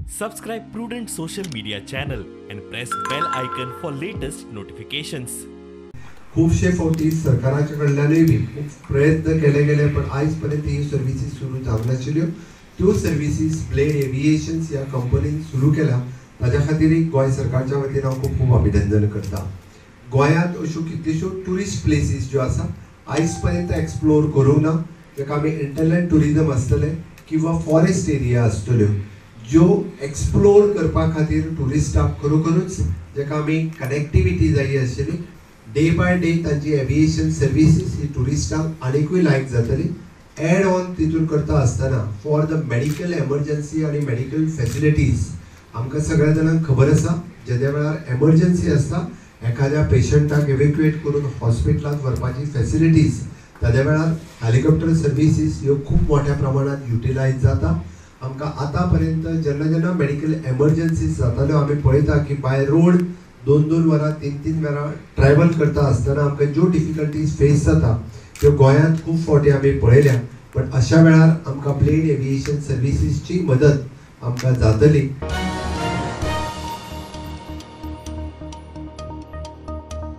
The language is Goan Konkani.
Subscribe Prudent social media channel and press bell icon for latest notifications. खुबशे फावटी सरकाराच्या कडल्यानूय बी खूब प्रयत्न केले गेले, पण आयज पर्यंत ही सर्विसीस सुरू जावंक नाशिल्ल्यो. त्यो सर्विसीस ब्लेड एविएशन्स ह्या कंपनीन सुरू केल्या, ताज्या खातीरय गोंय सरकारच्या वतीन हांव खूब खूब अभिनंदन करता. गोंयांत अश्यो कितल्योश्यो ट्युरिस्ट प्लेसीस ज्यो आसा आयज पर्यंत एक्सप्लोर करूंक ना, जाका आमी इंटरलँड ट्युरिजम आसतलें किंवा फॉरेस्ट एरिया आसतल्यो, ज्यो एक्सप्लोर करपा खातीर ट्युरिस्टाक खरोखरूच जाका आमी कनेक्टिविटी जाय आशिल्ली. डे बाय डे तांची एविएशन सर्विसीस ही ट्युरिस्टांक आनिकूय लायक जातली. एड ऑन तितून करता आसतना फॉर the medical emergency आनी मेडिकल फेसिलिटीज आमकां सगळ्या जाणांक खबर आसा, जेद्या वेळार एमर्जन्सी आसता एखाद्या पेशंटाक एवेक्युएट करून हॉस्पिटलांत व्हरपाची फेसिलिटीज, ताज्या वेळार हेलिकॉप्टर सर्विसीस ह्यो खूब मोठ्या प्रमाणांत युटिलायज जाता. आमकां आतां पर्यंत जेन्ना जेन्ना मेडिकल एमर्जन्सीज जाताल्यो आमी पळयता की बाय रोड 2-2 वरां 3-3 वरां ट्रॅवल करता आसतना आमकां ज्यो डिफिकल्टीज फेस जाता त्यो गोंयांत खूब फावटी आमी पळयल्या. पण अशा वेळार आमकां ब्लेड एविएशन सर्विसीसची मदत आमकां जातली.